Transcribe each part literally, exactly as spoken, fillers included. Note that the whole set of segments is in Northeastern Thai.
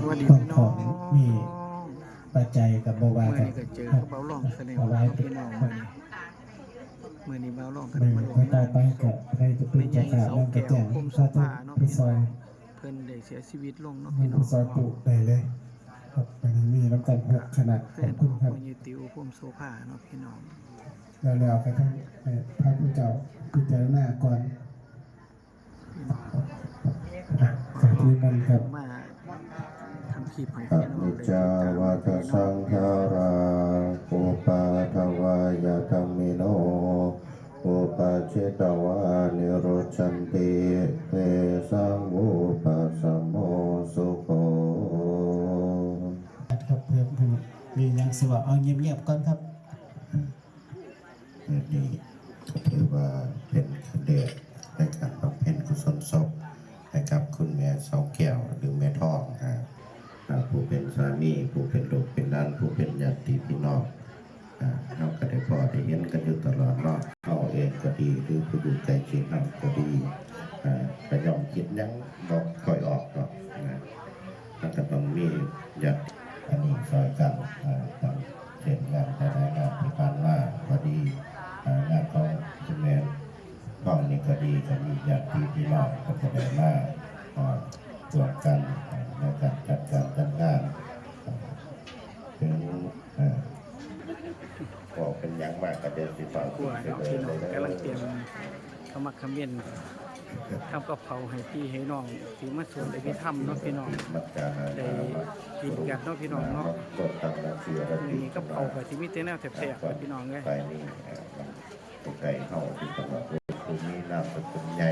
สวัสดีพี่น้อง มีปัจจัยกับบ่ว่ากัน มื้อนี้ก็เจอกับเบาลองซะแล้ว เอาไว้ เนาะพี่น้อง มื้อนี้ มื้อนี้เบาลองก็ มื้อ ได้มาร่วม มื้อต่อไปก็ได้จะเป็นเจ้าภาพงานกระแตง พรหมโสภาเนาะพี่น้อง เพิ่นได้เสียชีวิตลงเนาะพี่น้อง ไปซอยปู่ได้เลยครับ วันนี้มีนำกันหกคณะ ขอบคุณครับ แฟนของพ่อใหญ่ติ๋ว พรหมโสภาเนาะพี่น้อง แล้วๆ ก็ต้องให้พระคุณเจ้าพิจารณาก่อน พี่น้อง อ่ะ ขอบคุณกันครับ มาทำคลิปให้พี่น้องได้ติดตาม อนิจจาวัฏฏะสังขารา อุปาทวายะธัมมิโน อุปาจิตวานิรุจจันติ เตสังวุปัสสโมสุโข ครับ เพิ่ม เพิ่ม มีหยังสิเว้า เอาเงียบๆ ก่อนครับ มื้อนี้ก็ถือว่าเป็นครั้งแรกในการบำเพ็ญกุศลศพให้กับคุณแม่เสาแก้ว หรือแม่ทอง อ่า อ่า ผู้เป็นสามี ผู้เป็นลูกเป็นหลาน ผู้เป็นญาติพี่น้อง อ่า เราก็ได้พ้อได้เห็นกันอยู่ตลอดเนาะ เราเองก็ดี หรือผู้อยู่ใกล้ชิดเราก็ดี อ่า ก็ย่อมคิดหยังบ่ค่อยออกดอกนะ มันก็ต้องมีญาติ อันนี้ซอยกัน อ่า ตามเช่นงานแต่ละงานที่ผ่านมาก็ดี อ่า งานของคุณแม่ทองนี่ก็ดี ก็มีญาติพี่น้องก็ได้มา อ่า ร่วมกัน อ่า ในการจัดการจัดงาน อ่า ถึง อ่า ก็เป็นหยังมากก็เดี๋ยวสิฝาก ครัวเนาะพี่น้อง กำลังเตรียมขมักเขม้นทำกับข้าวให้พี่ให้น้องที่มาสวดอภิธรรมเนาะพี่น้อง ได้กินกันเนาะพี่น้องเนาะ มื้อนี้กับข้าวก็สิมีแต่แนวแซ่บๆ นะพี่น้องเอ้ย ไปนี่ เอ่อ มัน ผู้ใดเฮาที่จังหวัดอุบลมีนามสกุลใหญ่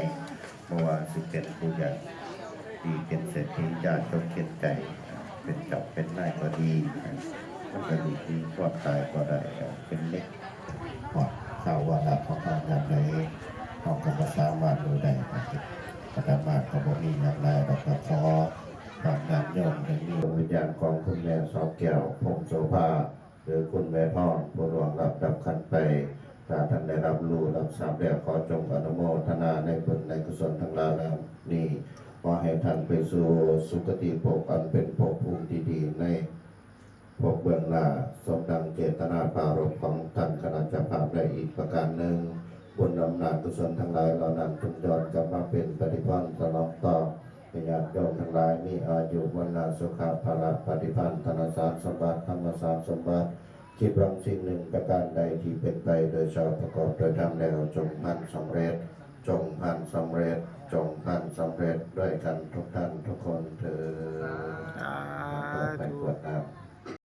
เพราะว่าสิเป็นผู้ใหญ่ที่เป็นเศรษฐียากจนเข็ญใจ เป็นเจ้าเป็นนายก็ดี มันก็ดีที่ความตายก็ได้ เป็นเล็ก ฮอดคราววาระของเฮายามใด เฮาก็บ่สามารถรู้ได้ อาตมาก็บ่มีหยังหลายดอก ก็ขอฝากญาติโยมได้มีดวงวิญญาณของคุณแม่เสาแก้ว พรหมโสภา หรือคุณแม่ทอง ผู้ล่วงลับดับขันไป ถ้าท่านได้รับรู้รับทราบแล้ว ขอจงอนุโมทนาในบุญในกุศลทั้งหลายเหล่านี้ ขอให้ท่านไปสู่สุคติภพอันเป็นภพภูมิที่ดีใน พบเบื้องหน้า สมดังเจตนาปรารภของท่านคณะเจ้าภาพได้อีกประการหนึ่ง บุญอำนาจกุศลทั้งหลายเหล่านั้นจงย้อนกลับมาเป็นปฏิภาณสนองตอบให้ญาติโยมทั้งหลาย มีอายุ วรรณะ สุขะ พละ ปฏิภาณ ธนสารสมบัติ ธรรมสารสมบัติ คิดหวังสิ่งหนึ่งประการใดที่เป็นไปโดยชอบประกอบโดยธรรมแล้ว จงพันสำเร็จ จงพันสำเร็จ จงพันสำเร็จด้วยกันทุกท่านทุกคนเถิด สาธุ ไปกรวดน้ำ